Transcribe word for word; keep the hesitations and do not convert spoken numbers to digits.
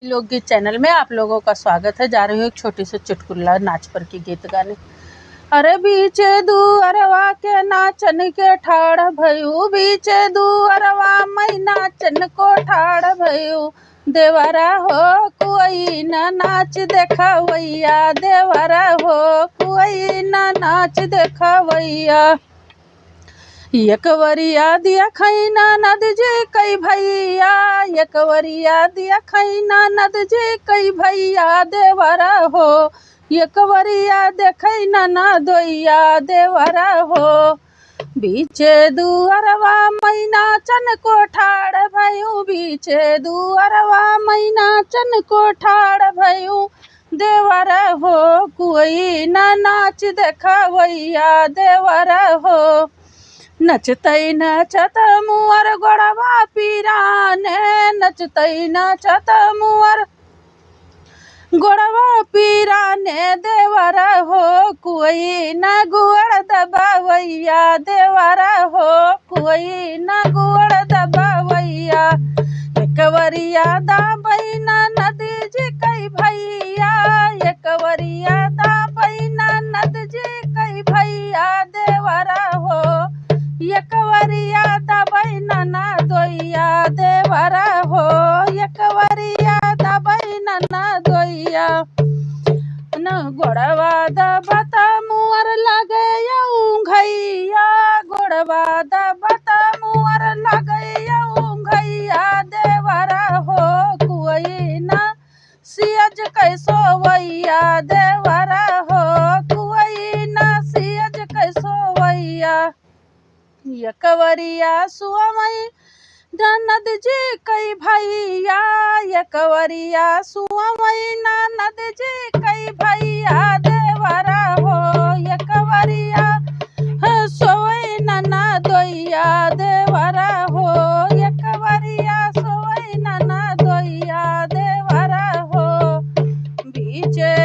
लोकगीत चैनल में आप लोगों का स्वागत है। जा रही हूँ एक छोटी सी चुटकुला नाच पर की गीत गाने। अरे बीचे दुअरवा के नाचन के ठाड़ भयू, बीचे दुअरवा मैं नाचन को ठाड़ भयू। देवरा हो कोई ना नाच देखवैया, देवरा हो कोई ना नाच देखवैया। एक वरिया दिया खैना नद जी कई भैया, एक वरिया दिया खैना नद जी कई भैया, देवरा हो एक वरिया देखैना ना दोइया, देवरा हो। बीचे दुअरवा मैं नाचन को ठाड़ भयू, बीचे दुअरवा मैं नाचन को ठाड़ भयू। देवरा हो कोई ना नाच देखवैया, देवरा हो। नचतै नचत मुअर गोड़वा पीराने, नचतै नचत मुअर गोड़वा पीराने, देवरा हो कोई ना गुअड़ दबावैया, देवरा हो कोई ना गुअड़ दबावैया। एक वरिया दाबैना नद जी कई भैया, एक वरिया दाबैना नद जी कई भैया, देवरा हो एक वरिया दाबैना ना दोइया, देवरा हो एक वरिया दाबैना ना दोइया। न गोड़वा दबत मुअर लगे ऊंघैया, गोड़वा दबत मुअर लगे ऊंघैया, देवरा हो कोई ना सियज कैसो वैया, देवरा हो कोई ना सियज कैसो वैया। एक वरिया सुअवै ना नद जी कई भैया, एक वरिया सुअवै ना नद जी कई भैया, देवरा हो एक वरिया सोवै ना ना दोइया, देवरा हो एक वरिया सोवै ना ना दोइया, देवरा हो। बीचे